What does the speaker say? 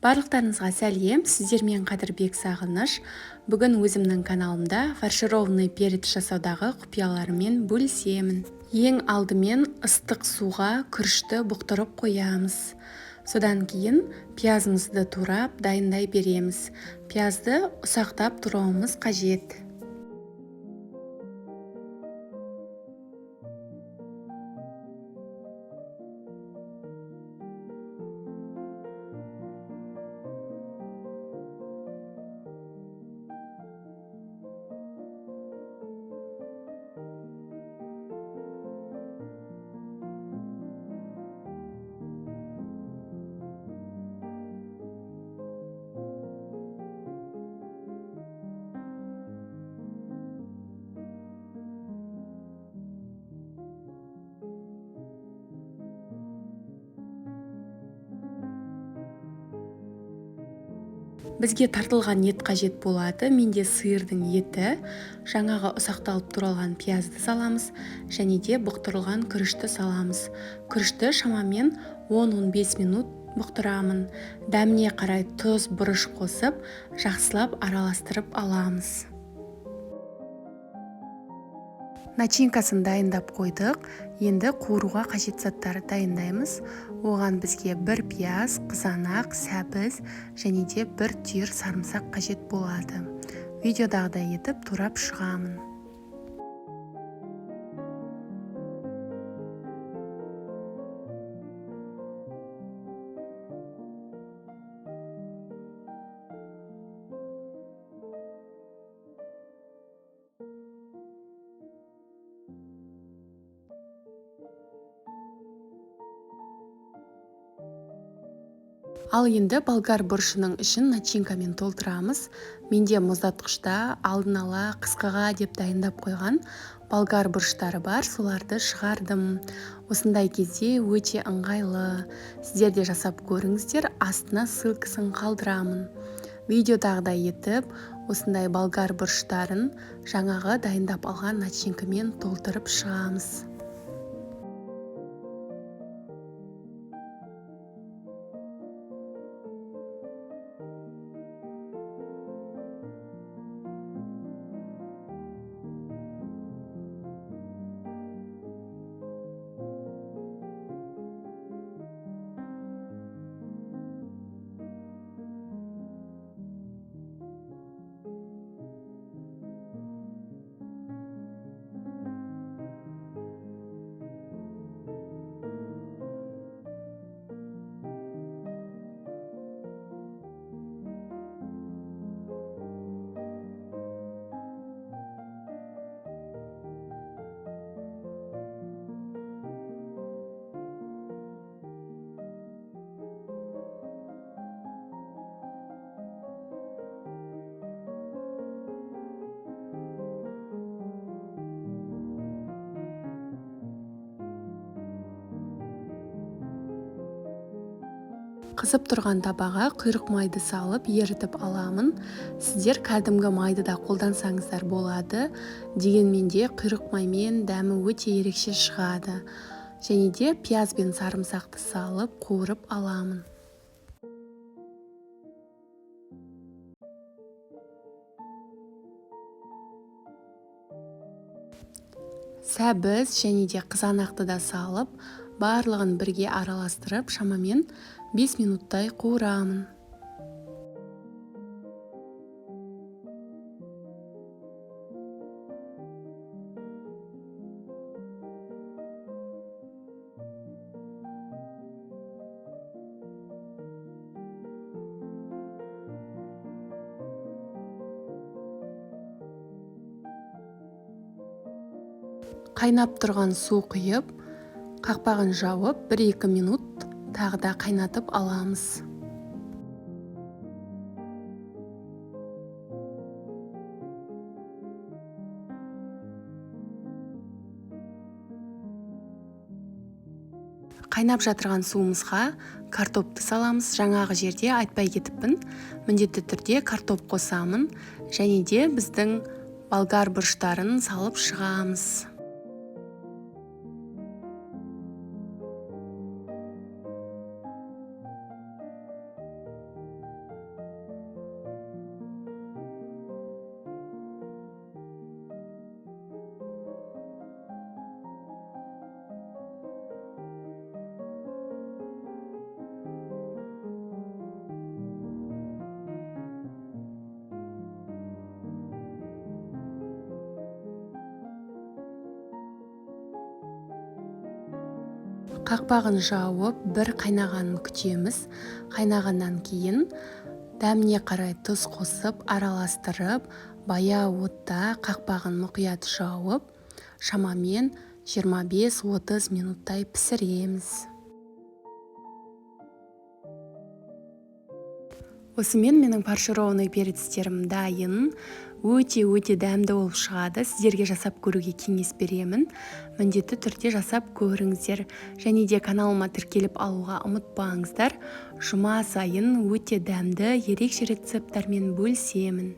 Барлықтарыңызға сәлем, сіздермен Қадірбек Сағыныш. Бүгін өзімнің каналымда фаршированный перец жасаудағы құпияларымен бөлісемін. Ең алдымен ыстық суға күрішті бұқтырып қоямыз. Содан кейін пиязымызды турап дайындай береміз. Пиязды ұсақтап турауымыз қажет. Бізге тартылған ет қажет болады. Менде сиырдың еті. Жаңағы ұсақталып туралған пиязды саламыз және де бұқтырылған күрішті саламыз. Күрішті шамамен 10-15 минут бұқтырамын. Дәміне қарай тұз, бұрыш қосып, жақсылап араластырып аламыз. Начинкасын дайындап қойдық. Енді қуыруға қажет заттарды дайындаймыз. Оған бізге бір пияз, қызанақ, сәбіз және де бір түйір сарымсақ қажет болады. Видеодағыдай етіп турап шығамын. Ал енді болгар бұрышының ішін начинкамен толтырамыз. Менде мұздатқышта алдын ала қысқыға деп дайындап қойған болгар бұрыштары бар, соларды шығардым. Осындай кезде өте ыңғайлы. Сіздер де жасап көріңіздер, астына ссылкасын қалдырамын. Видеодағыдай етіп, осындай болгар бұрыштарын жаңағы дайындап алған начинкамен толтырып шығамыз. Қызып тұрған табаға құйрық майды салып ерітіп аламын. Сіздер кәдімгі майды да қолдансаңыздар болады. Дегенмен де құйрық маймен дәмі өте ерекше шығады. Және де пияз бен сарымсақты салып қуырып аламын. Сәбіз және де қызанақты да салып, барлығын бірге араластырып, шамамен 5 минуттай қуырамын. Қайнап тұрған су құйып, қақпағын жауып, 1-2 минут тағы да қайнатып аламыз. Қайнап жатырған суымызға картопты саламыз. Жаңағы жерде айтпай кетіппін, міндетті түрде картоп қосамын және де біздің болгар бұрыштарын салып шығамыз. Қақпағын жауып, бір қайнағанын күтеміз. Қайнағаннан кейін дәміне қарай тұз қосып, араластырып, баяу отта қақпағын мұқият жауып, шамамен 25-30 минуттай пісіреміз. Осымен менің фаршированный перецтерім дайын. Өте-өте дәмді болып шығады. Сіздерге жасап көруге кеңес беремін. Міндетті түрде жасап көріңіздер. Және де каналыма тіркеліп алуға ұмытпаңыздар. Жұма сайын өте дәмді ерекше рецепттармен бөлісемін.